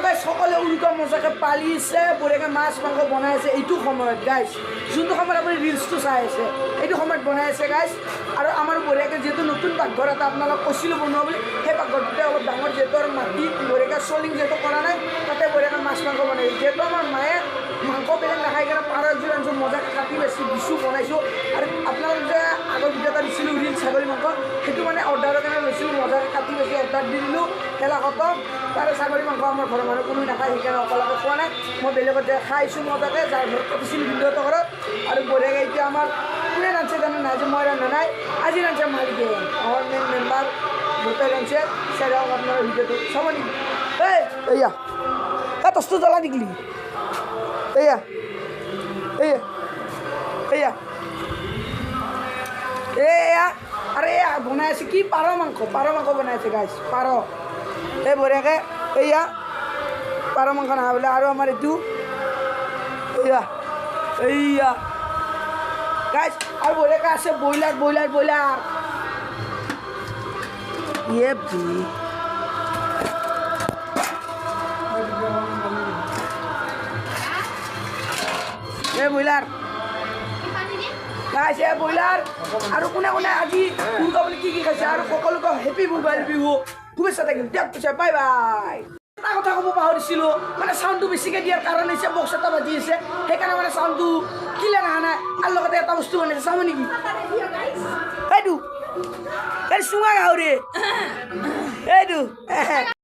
Guys, সকলোৱে উৰুকা মজাকৈ পালিছে, বঢ়িয়াকৈ মাছ মাংস বনাই আছে এইটো সময়ত। গাইজ, যোনটো সময়ত আপুনি ৰিলচটো চাই আছে, এইটো সময়ত বনাই আছে গাইজ। আৰু আমাৰ বঢ়িয়াকৈ যিহেতু নতুন পাকঘৰ এটা আপোনালোক কৈছিলোঁ বনোৱা বুলি, সেই পাকঘৰটোতে অলপ ডাঙৰ যিহেতু আৰু মাটি বঢ়িয়াকৈ চলিং যিহেতু কৰা নাই, তাতে বঢ়িয়াকৈ মাছ মাংস বনাইছোঁ। যিহেতু আমাৰ মায়ে মাংস বেলেগ নাখায় কাৰণে পাৰ এযোৰ আনিছোঁ, মজাকৈ কাটি বেছি দিছোঁ, বনাইছোঁ। আৰু আপোনালোক যে আগৰ ভিডিঅ' এটা দিছিলোঁ ৰিল ছাগলী মাংস, সেইটো মানে অৰ্ডাৰৰ কাৰণে লৈছিলোঁ। মজাকৈ কাটি বেছি অৰ্ডাৰ দি দিলোঁ, খেলা খতম। তাৰে ছাগলী মাংস আমাৰ ঘৰৰ মানুহ কোনো নাখায়, সেইকাৰণে অকলকে খোৱা নাই। মই বেলেগত যাই খাইছোঁ মজাকৈ, যাৰ ঘৰত পাতিছিলোঁ ভিনদেউহঁতৰ ঘৰত। আৰু বঢ়িয়াকৈ এতিয়া আমাৰ কোনে ৰান্ধছে জানো নাই যে মই ৰন্ধা নাই, আজি ৰান্ধছে মালিকে, আমাৰ মেইন মেম্বাৰ দেউতাই ৰান্ধছে। চাই থাকক আপোনাৰ ভিডিঅ'টো, চাব নেকি? এই এইয়া, এই টৰ্চটো জ্বলা নিগলি। এইয়া এইয়া এইয়া এইয়া। আৰু এয়া বনাই আছে কি? পাৰ মাংস, পাৰ মাংস বনাই আছে গাইছ, পাৰ। এই বঢ়িয়াকৈ এইয়া পাৰ মাংস নহয় বোলে। আৰু আমাৰ এইটো এইয়া এইয়া গাইছ। আৰু বঢ়িয়াকৈ আছে ব্ৰইলাৰ, ব্ৰইলাৰ, ব্ৰইলাৰ। ইয়ে বি এই ব্ৰইলাৰ গাইছ, এই ব্ৰইলাৰ। আৰু কোনে কোনে আজি উৰুকা বুলি কি কি খাইছে? আৰু সকলোকে হেপী ভোগালী বিহু শুভেচ্ছা থাকিল। দিয়ক পিছে, বাই বাই। এটা কথা ক'ব পাহৰিছিলোঁ, মানে চাউণ্ডটো বেছিকৈ দিয়াৰ কাৰণ হৈছে বক্স এটা বাজি আছে, সেইকাৰণে মানে চাউণ্ডটো ক্লিয়াৰ অহা নাই। আৰু লগতে এটা বস্তু বনাইছে, চাব নেকি? এইটো এই চুঙা গাহৰি এইটো।